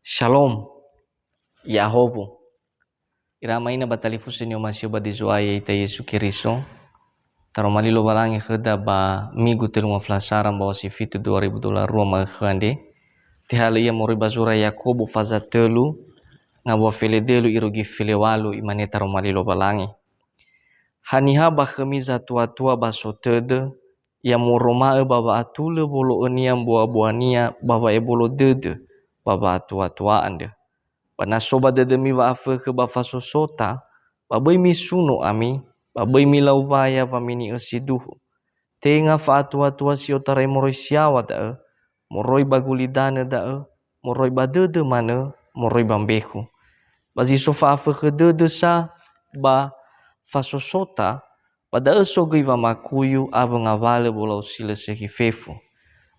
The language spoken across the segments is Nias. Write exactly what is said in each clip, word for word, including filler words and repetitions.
Shalom. Ya'ahowu. Ira ama ina ba talifusö ni'omasi'ö ba di Zo'aya ya'ita Yesu Keriso. Taroma li Lowalangi khöda ba Migu telunga flasara mbaŵa si fitu dua ribu dua puluh dua ma'ökhö andre. Tehalö ia moroi ba zura Yakobo faza tölu, ngawua fele dölu irugi fele walu, imane taroma li Lowalangi. Haniha ba khömi zatua-tua ba so tödö, ya moroma'ö ba wa'atulö wolo'önia mbua-buania ba wa'ebolo dödö ba wa'atua-tua andrö. Ba na so ba dödömi wa'afökhö ba fasosota, ba böi misuno ami, ba böi milau waya wamini'ö si duhu. Tenga fa'atua-tua si otarai moroi si yaŵa da'ö, moroi ba gulidanö da'ö, moroi ba dödö manö, moroi ba mbekhu. Ba zi so fa'afökhö dödö sa ba fasosota, ba da'ö sogöi wamakuyu awö ngawalö wolau si lö sökhi fefu.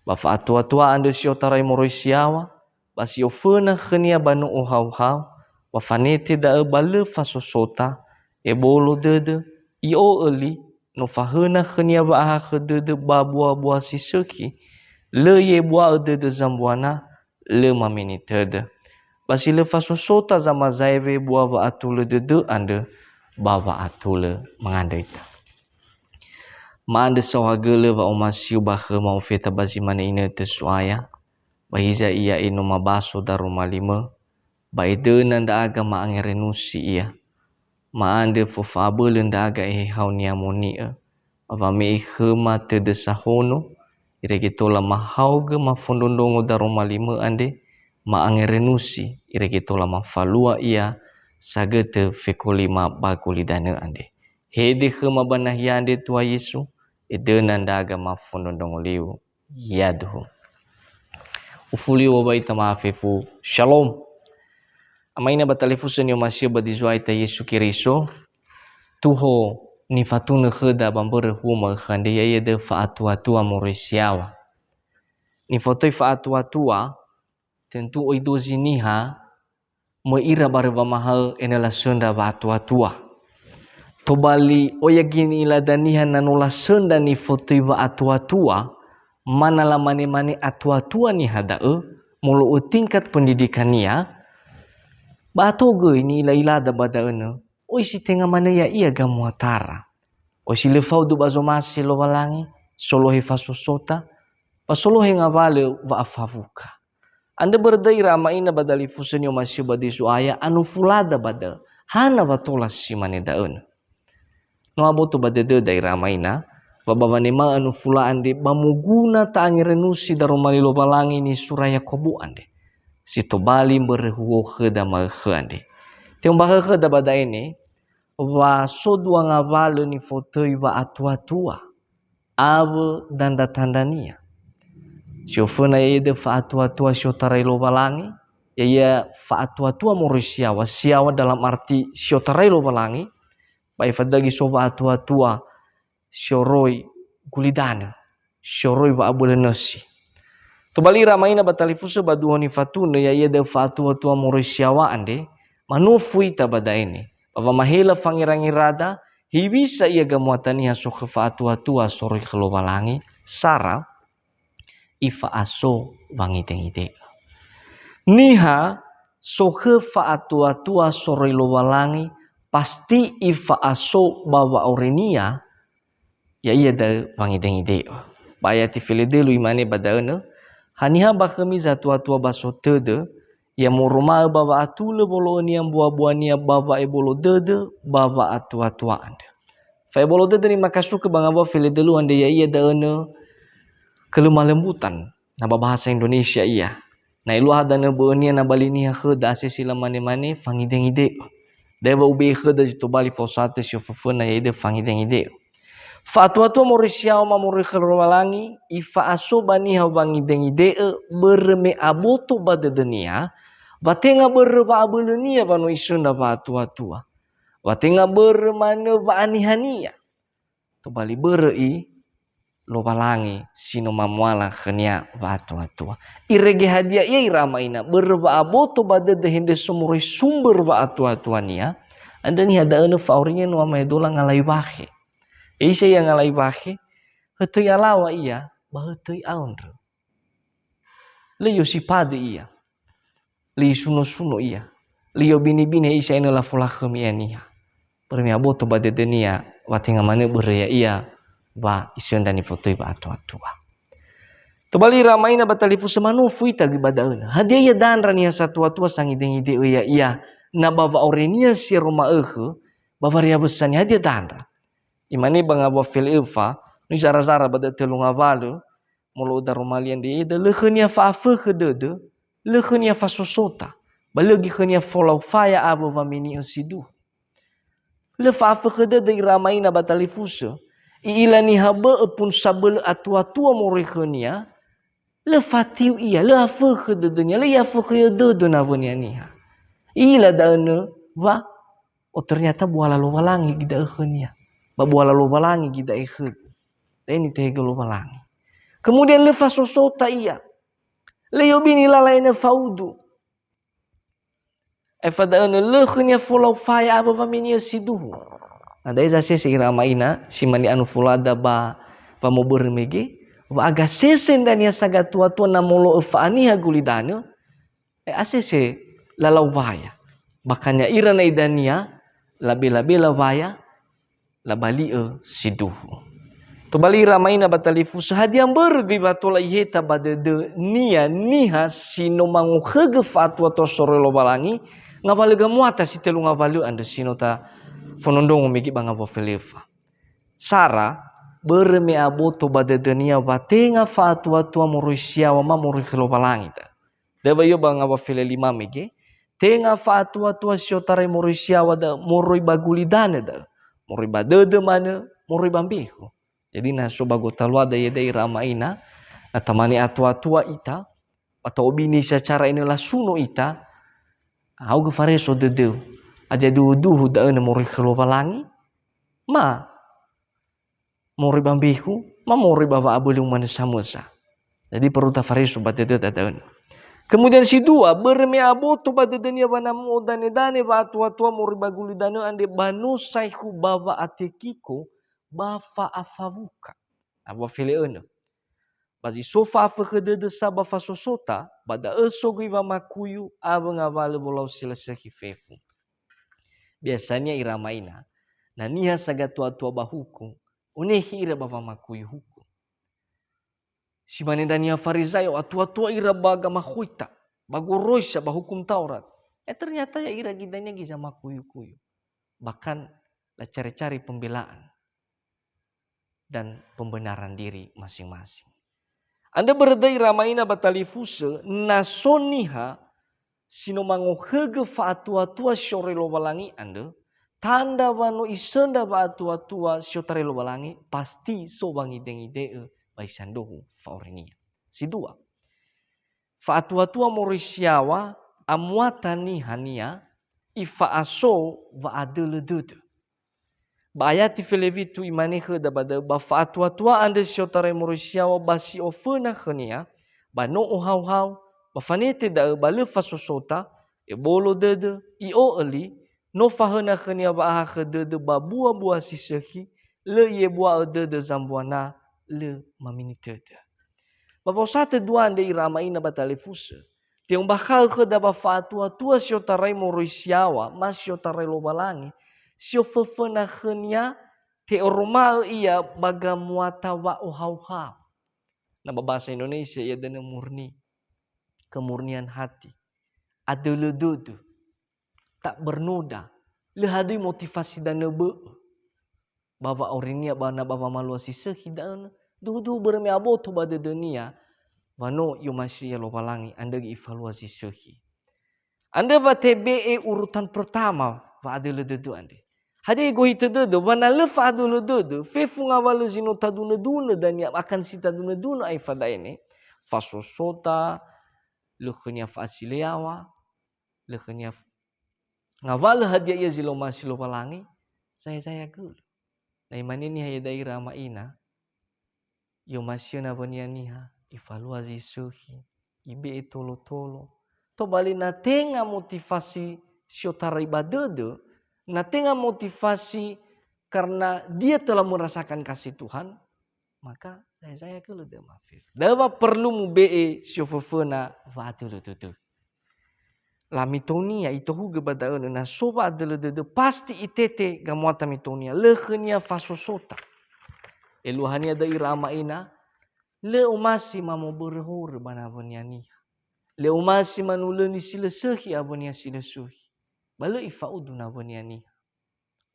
Ba fa'atua-tua andrö si otarai moroi si yaŵa, ba si oföna khönia ba no'o hau-hau, ba fanete da'ö ba lö fasosota, ebolo dödö, i'o'ö li, no fahöna khönia wa'ahakhö dödö ba bua-bua si sökhi, lö i'ebua'ö dödö zambuana, lö mamene tödö. Ba si lö fasosota zamazaewe bua wa'atulö dödö andrö ba wa'atulö mangandrö ita. Ma'andrö saohagölö wa'omasiu ba khöma ofeta ba zi mane inötö So'aya, ba hiza ia enoma baso daroma limö, ba edöna ndra'aga ma'angerenusi ia. Ma'andrö fofa'abölö ndra'aga ehehau ni'amoni'ö, ba wame'e khöma tödö sahono, irege tola mahaogö mafondrondrongo daroma limö andre, ma'angerenusi, irege tola mafalua ia sagötö fekolima ba gulidanö andre. Hede khöma ba nahia andre Tua Yesu, edöna ndra'aga mafondrondrongo liu. Yaduhu. Ufuli wa baita ma'afefu. Shalom. Ama ina ba talifusö ni'omasi'ö ba di Zo'aya ya'ita Yesu Keriso. Tuho nifatunö khöda ba mbörö huo ma'ökhö andre, ya'ia da'ö fa'atua-tua moroi si yaŵa. Nifotöi fa'atua-tua, tentu oi dozi niha, möi ira barö wamahaö ena'ö lasöndra wa'atua-tua. Tobali oya gini ilada niha na no lasöndra nifotöi wa'atua-tua, ma na lamane-mane atua-tua niha da'ö, molo'ö tingkat pendidikania, ba ato göi ni'ila-ilada ba da'önö, oi si tenga manö ya'ia gamuatara. Oi si lö faudu ba zomasi Lowalangi, solohe fasosota, ba solohe ngawalö wa'afawuka. Andrö börö da'ö ira ama ina ba dalifusö ni'omasi'ö ba di Zo'aya, anofulada ba da'ö. Hana wa tola si mane da'önö? No aboto ba dödöda ira ama ina, wa ba wanema'ö anofula andre ba moguna ta'angerenusi daroma li Lowalangi nisura Yakobo andre, si tobali mbörö huo khöda ma'ökhö andre. Te'ombakha'ö khöda ba da'e ne, wa so dua ngawalö nifotöi wa'atua-tua awö dandra-tandrania. Si oföna ya'ia da'ö fa'atua-tua si otarai Lowalangi, ya'ia fa'atua-tua moroi si yaŵa, si yaŵa dalam arti si otarai Lowalangi, ba ifadögi so wa'atua-tua si oroi gulidanö, si oroi wa'abölö nösi. Tobali ira ama ina ba talifusö ba duho nifatunö, ya'ia da'ö fa'atua-tua moroi si yaŵa andre, manofu ita ba da'e ne. Ba wamahela fangerangera da, hewisa ia gamuata niha sokhö fa'atua-tua soroi khö Lowalangi, sara ifa'aso wangide-ngide'ö. Niha sokhö fa'atua-tua soroi Lowalangi, pasti ifa'aso ba wa'aurinia, ya'ia da'ö wangide-ngide'ö. Ba ayati fele dölu imane ba da'önö, haniha ba khömi zatua-tua ba so tödö, ya moroma'ö ba wa'atulö wolo'önia mbua-buania ba wa'ebolo dödö ba wa'atua-tua andrö. Fa'ebolo dödö nimakasukö ba ngawua fele dölu andre, ya'ia da'önö kelemah lembutan, na ba bahasa Indonesia ia. Na eluaha danö bö'önia na bali niha khöda asesi lamane-mane, fangide-ngide'ö. Da'e wa ube'e khöda zi tobali faosatö si oföföna, ya'ia da'ö fangide-ngide'ö. Fa'atua-tua moroi si yaŵa ma moroi khö Lowalangi, ifa'aso ba niha wangide-ngide'ö börö me aboto ba dödönia, wa tenga börö wa'abölönia wa no isöndra wa'atua-tua. Wa tenga börö manö wa'anihania. Tobali börö i Lowalangi si no mamuala khönia wa'atua-tua. Irege hadia ia ira ama ina, börö wa'aboto ba dödö hende so moroi sumber wa'atua-tuania, andrö niha da'önö fa'aurinia no amaedola ngalai wakhe. Eisa ia ngalai wakhe, hötöi alaŵa ia, ba hötöi aundrö. Lö i'osipadö ia. Lö isuno-suno ia. Lö i'obini-bini isa enö lafolakhömi ia niha. Börö me aboto ba dödönia wa tenga manö börö ya'ia wa isöndra nifotöi wa'atua-tua. Tobali ira ama ina ba talifusö, manofu ita göi ba da'ö. Hadia ia dandra niha satua-tua sangidengide'ö ya'ia, na ba wa'aurinia si ero ma'ökhö, ba wariawösania hadia dandra? Imane ba ngawua fele'öfa, no izara-zara ba da'ö tölu ngawalö, molo'ö daroma li andre, lö khönia fa'afökhö dödö, lö khönia fasosota, ba lö göi khönia folaufaya awö wameni'ö siduhu. Lö fa'afökhö dödö ira ama ina ba talifusö, i'ila niha bö'ö pun sabölö atua-tua moroi khönia, lö fatiu ia, lö afökhö dödönia, lö i'afökhöi'ö dödö nawönia niha. I'ila da'ö nö wa, oh, ternyata buala Lowalangi göi da'ö khönia. Ba buala Lowalangi göi da'e khögu. Da'e nitehegö Lowalangi. Kemudian lö fasosota ia. Lö i'obini lala enö faudu. Aefa da'ö nö lö khönia folaufaya awö wameni'ö siduhu. Na da'e zasese ira ama ina, si mane anu folada ba wamobörö mege, wa agasese ndra niha sagatua-tua na molo'ö fa'aniha gulidanö, e, asese lalau waya. Bakanya ira na'i dania, labela-bela waya, labali'ö siduhu. Tobali ira ama ina ba talifusö, hadia mbörö göi wa tola iheta ba dödönia niha si no mangokhögö fa'atua-tua soroi Lowalangi, ngawalö gamuata si tölu ngawalö andrö si no tafonondrongo mege ba ngawua fele'öfa. Sara, börö me aboto ba dödönia wa tenga fa'atua-tua moroi si yaŵa ma moroi khö Lowalangi da'ö. Da'ö wa i'o ba ngawua felelima mege, tenga fa'atua-tua si otarai moroi si yaŵa da'ö, moroi ba gulidanö da'ö, moroi ba dödö manö, moroi ba mbehu. Jadi na so ba gotaluada iada'e ira ama ina, na tamane atua-tua ita, ba ta'obini secara enö lasuno ita, haogö fareso dödöu, hadia duhu-duhu da'ö nö moroi khö Lowalangi, ma moroi ba mbehu, ma moroi ba wa'abölö umanö samösa. Jadi perlu tafareso ba dödöda da'ö. Kemudian si dua, börö me aboto ba dödönia wa na mu'odanedane wa'atua-tua moroi ba gulidanö andre ba no saekhu ba wa'atekiko ba fa'afawuka. Awua fele'önö. Ba zi so fa'afökhö dödö sa ba fasosota, ba da'ö sogöi wamakuyu awö ngawalö wolau si lö sökhi fefu. Biasania ira ama ina, na niha sagatua-tua ba huku, onekhe ira ba wamakuyu huku. Si mane ndra niha Farizai'o, atua-tua ira ba gamakhoita, ba goroisa, ba hukum Taurat. Eh, ternyata ya'ira göi dania göi zamakuyu-kuyu. Bahkan lacari-cari pembelaan dan pembenaran diri masing-masing. Andrö börö da'ö ira ama ina ba talifusö, na so niha si no mangokhögö fa'atua-tua si otarai Lowalangi andrö, tandra wa no isöndra wa'atua-tua si otarai Lowalangi, pasti so wangidengide'ö ba isandruhu fa'aurinia. Si dua, fa'atua-tua moroi si yaŵa amuata nihania ifa'aso wa'adölö dödö. Ba ayati felewitu imane khöda ba da'ö, ba fa'atua-tua andrö si otarai moroi si yaŵa ba si oföna khönia, ba no ohau-hau, ba fanete da'ö ba lö fasosota, ebolo dödö, i'o'ö li, no fahöna khönia wa'ahakhö dödö ba buabua si sökhi, lö i'ebua'ö dödö zambuana, lö mamini tödö. Ba wa'osatö dua andre ira ama ina ba talifusö, te'ombakha'ö khöda wa fa'atua-tua si otarai moroi si yaŵa, ma si otarai Lowalangi, si oföföna khönia, te'oroma'ö ia ba gamuata wa'ohauhau. Na ba bahasa Indonesia ia dödö murni, kemurnian hati, adölö dödö, tak bernoda, lö hadöi motivasi danö bö'ö. Ba wa'aurinia ba na ba wamalua si sökhi da'ö, duhu-duhu börö me aboto ba dödönia, wa no i'omasi ia Lowalangi, andrö göi ifalua si sökhi. Andrö wa tebe'e urutan pertama wa'adölö dödö andre. Hadia igohitö dödö, wa na lö fa'adölö dödö, fefu ngawalö zi no tadunö-dunö dania akan si tadunö-dunö aefa da'e ne, fasosota, lö khönia fa'asile yaŵa, lö khönia f-, ngawalö hadia ia zi lö omasi Lowalangi, zaya-zaya gölö. Na imane niha iada'e ira ama ina, i'omasi'ö nawönia niha, ifalua zi sökhi, ibe'e tolo-tolo. Tobali na tenga motivasi si otarai ba dödö, na tenga motivasi karena dia telah merasakan kasih Tuhan, maka zaya-zaya gölö da'ö mafefu. Da'ö wa perlu mube'e si oföföna wa'adölö dödö. Lamitonia itohugö ba da'ö, na so wa'adölö dödö, pasti itete gamuata mitonia, lö khönia fasosota. Eluahania da'ö ira ama ina, lö omasi mamobörö horö ba nawönia niha. Lö omasi manulöni si lö sökhi awönia si lö sökhi. Ba lö ifa'udu nawönia niha.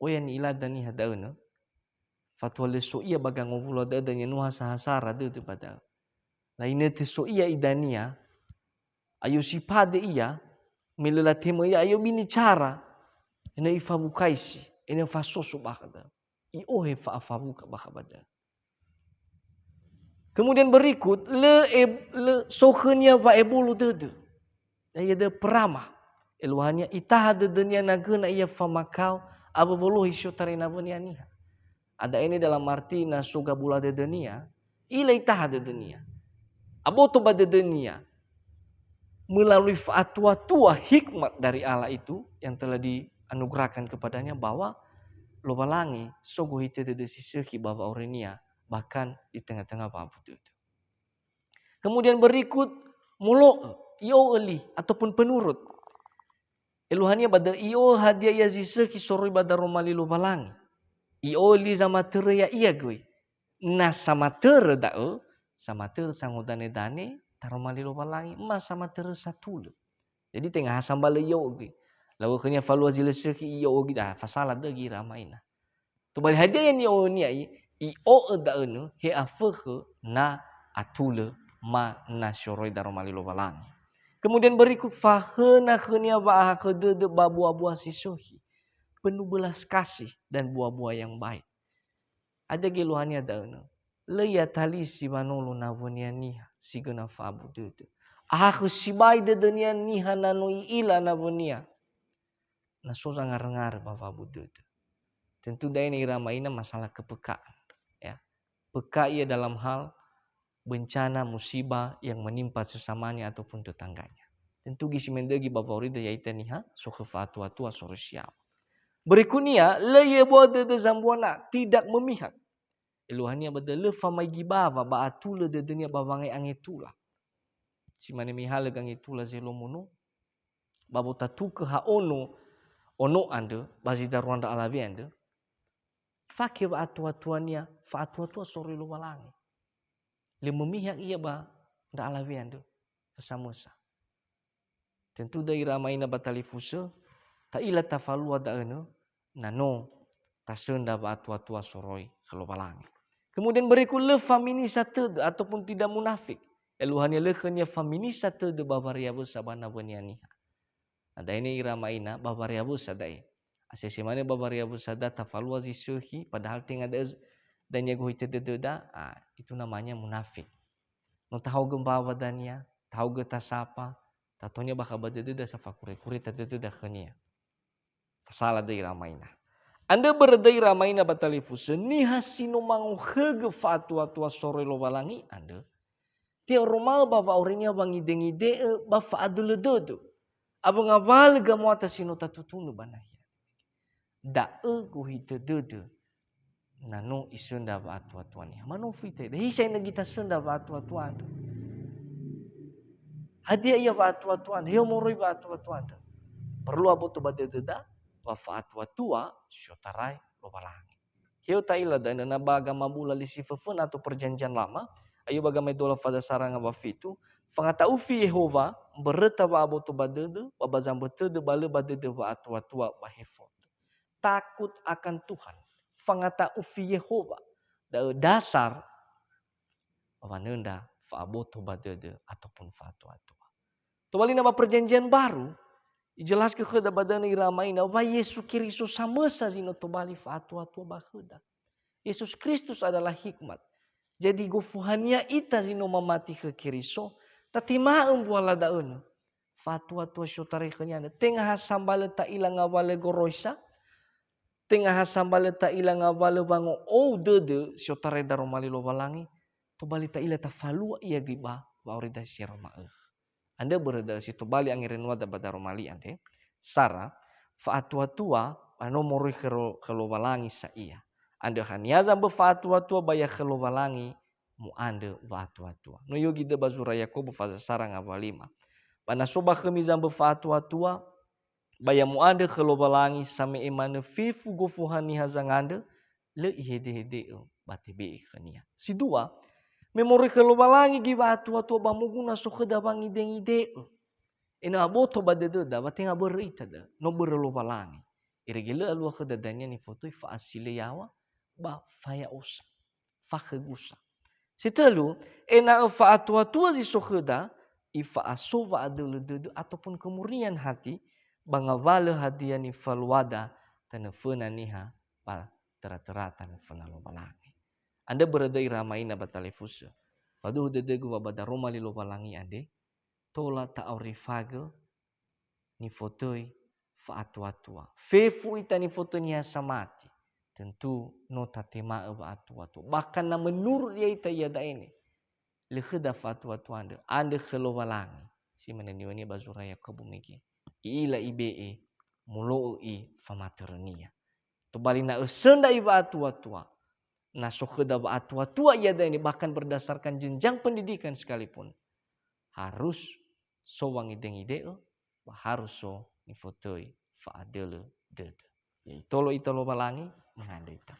Oya ni'ilada niha da'ö nö, fatua lö so ia ba gangowulo da'ö dania no hasa-hasara dödö ba da'ö. La'inötö so ia idania, ayo si pade ia, me lö latemö ia, ayo bini cara, enö ifawukaisi, enö fasoso bakha da'ö. I'ohe fa'afawuka bakha ba da'ö. Kemudian berikut, lö e-, lö so khönia wa'ebolo dödö. Ya'ia da'ö perama. Eluahania itaha dödönia na göna ia famakao, awö wolohi si otarai nawönia niha. Ada ini dalam arti na so gabula dödönia, ila itaha dödönia. Aboto ba dödönia. Melalui fa'atua-tua hikmat dari Allah itu yang telah dianugerahkan kepadanya bahwa Lowalangi so gohitö dödö si sökhi ba wa'aurinia, bahkan di tengah-tengah wa'abu dödö. Kemudian berikut, molo'ö, i'o'ö li, ataupun penurut. Eluahania ba da'ö i'o'ö hadia ia zi sökhi soroi ba daroma li Lowalangi. I'o'ö li zamatörö ya'ia göi. Na samatörö da'ö, samatörö sangodane-dane, daroma li Lowalangi, ma samatörö satulö. Jadi tenga ha sambalö i'o'ö göi. Lawö khönia falua zi lö sökhi i'o'ö göi, ah, fasala dögi ira ama ina. Tobali hadia ia ni'o'önia i, i'o'ö da'önö he afökhö na atulö ma na soroi daroma li Lowalangi. Kemudian berikut, fahöna khönia wa'ahakhö dödö ba buah-buah si sökhi. Penuh belas kasih dan buah-buah yang baik. Ada geluahania da'önö. Lö iatalisi wanolo nawönia niha si göna fa'abu dödö. Ahakhö sibai dödönia niha na no i'ila nawönia. Na so zangarö-ngarö ba wa'abu dödö. Tentu da'e ira ama ina masalah kepekaan, ya. Peka ia dalam hal bencana musibah yang menimpa sesamanya ataupun tetangganya. Tentu göi si mendögi ba wa'aurida ya'ita niha so khö fa'atua-tua soroi si yaŵa. Berikutnya, lö i'ebua dödö zambuana, tidak memihak. Eluahania ba da'ö lö famaigi bawa ba atulö dödönia ba wangai angetula. Si mane mihalö gangetula zelomono, ba wotatukö ha ono, ono andrö, ba zi darua ndra alawe andrö, fake wa'atua-tuania, fa'atua-tua soroi Lowalangi. Lö memihak ia ba ndra alawe andrö, samösa. Tentu da'ö ira ama ina ba talifusö, ta'ila tafalua da'önö, na no tasöndra wa'atua-tua soroi khö Lowalangi. Kemudian berikut, lö faminisa tödö ataupun tidak munafik. Eluahania lö khönia faminisa tödö ba wariawösa ba nawönia niha. Na da'e ira ama ina ba wariawösa da'e. Asese mane ba wariawösada tafalua zi sökhi, padahal tenga da'ö dania gohitö dödöda, ah, itu namanya munafik. No tahaogö mbawa dania, tahaogö tasapa, tatonya bakha ba dödöda sa fakure-kureta dödöda khönia. Fasala da'ö ira ama ina. Andrö börö da'ö ira ama ina ba talifusö, niha si no mangokhögö fa'atua-tua soroi Lowalangi andrö, te'oroma'ö ba wa'aurinia wangide-ngide'ö ba fa'adölö dödö. Awö ngawalö gamuata si no tatutunö ba nahia. Da'ö gohitö dödö na no isöndra wa'atua-tua niha. Manofu ita, hisa enögi tasöndra wa'atua-tua andrö? Hadia ia wa'atua-tua andrö? Heo moroi wa'atua-tua andrö? Perlu aboto ba dödöda, wa fa'atua-tua si otarai Lowalangi. Heo ta'ila da'ö na ba agama bula li si föföna ato perjanjian lama, ayo ba agama idola fazasara ngawa fitu, fangata'ufi Yehowa, mböröta wa'aboto ba dödö, ba ba zambö tödö, ba lö ba dödö wa'atua-tua ba he foto. Takut akan Tuhan, fangata'ufi Yehowa, da'ö dasar wanöndra fa'aboto ba dödö ataupun fa'atua-tua. Tobali na ba perjanjian baru, ijelaskö khöda ba da'ö ira ama ina, wa Yesu Keriso samösa zi no tobali fa'atua-tua ba khöda. Yesus Kristus adalah hikmat. Jadi gofuhania ita zi no mamati khö Keriso, tatema'ö mbuala da'önö. Fa'atua-tua si otarai khönia andrö. Tenga ha sambalö ta'ila ngawalö goroisa, tenga ha sambalö ta'ila ngawalö wango'ou dödö si otarai daroma li Lowalangi, tobali ta'ila tafalua ia göi ba wa'aurida si aroma'ö. Andrö börö da'ö si tobali angerenuada ba daroma li andre, sara, fa'atua-tua ba no moroi khö ro-, khö Lowalangi sa ia. Andrö haniha zambö fa'atua-tua ba ia khö Lowalangi mu'andrö wa'atua-tua. No yogi da'ö ba zura Yakobo fazasara ngawa lima. Ba na so ba khömi zambö fa'atua-tua, ba ya mu'andrö khö Lowalangi same'e manö fefu gofu haniha zangandrö, lö ihedehede'ö ba tebe'e khönia. Si dua, me moroi khö Lowalangi göi wa'atua-tua ba moguna so khöda wangidengide'ö. Ena'ö aboto ba dödöda wa tenga börö ita da'ö, no börö Lowalangi. Irege lö alua khöda dania nifotoi fa'asile yaŵa ba faya'osa, fakhögusa. Si tölu, ena'ö fa'atua-tua zi so khöda, ifa'aso wa'adölö dödö ataupun kemurnian hati, ba ngawalö hadia nifaluada tanö föna niha ba töra-töra tanö föna Lowalangi. Andrö börö döi ira ama ina ba talifusö. Faduhu dödögu wa ba daroma li Lowalangi andre, tola ta'aurifagö nifotöi fa'atua-tua. Fefu ita nifotöi niha samati, tentu no tatema'ö wa'atua-tua. Bahkan na menurut ya'ita iada'e ne, lö khöda fa'atua-tua andrö, andrö khö Lowalangi. Si manö niŵa'ö ba zura Yakobo mege. I'ila ibe'e, molo'ö i famatörönia. Tobali na ösöndra i wa'atua-tua. Na so khöda wa'atua-tua iada'e ne, bahkan berdasarkan jenjang pendidikan sekalipun, harus so wangidengide'ö, ba harus so nifotöi fa'adölö dödö. Ya itolo ita Lowalangi, mangandrö ita.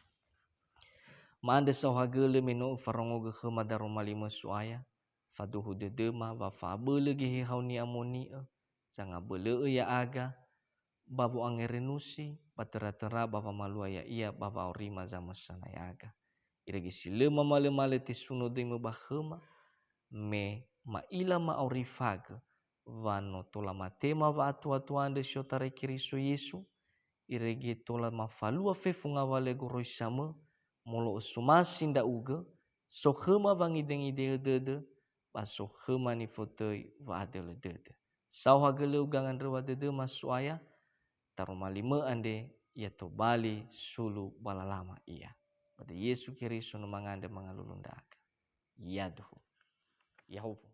Ma'andrö saohagölö me no öfarongogö khöma daroma limö So'aya, faduhu dödöma wa fa'abölö geheha ni'amoni'ö, zangabölö'ö ya'aga, ba wo'angerenusi, ba töra-töra ba wamalua ya'ia ba wa'aurima zamösana ya'aga. Irege si lö mamalömalö tesuno döimö ba khöma, me ma'ila ma'aurifagö, wa no tola matema wa'atua-tua andrö si otarai Keriso Yesu, irege tola mafalua fefu ngawalö goroisamö, molo'ö somasi ndra'ugö, so khöma wangidengide'ö dödö, ba so khöma nifotöi wa'adölö dödö. Saohagölö ugangandröwa dödöma So'aya, taroma limö andre, ya tobali sulu ba lalama ia. Ba döi Yesu Keriso no mangandrö mangalulu ndra'aga. Yaduhu. Ya'ahowu.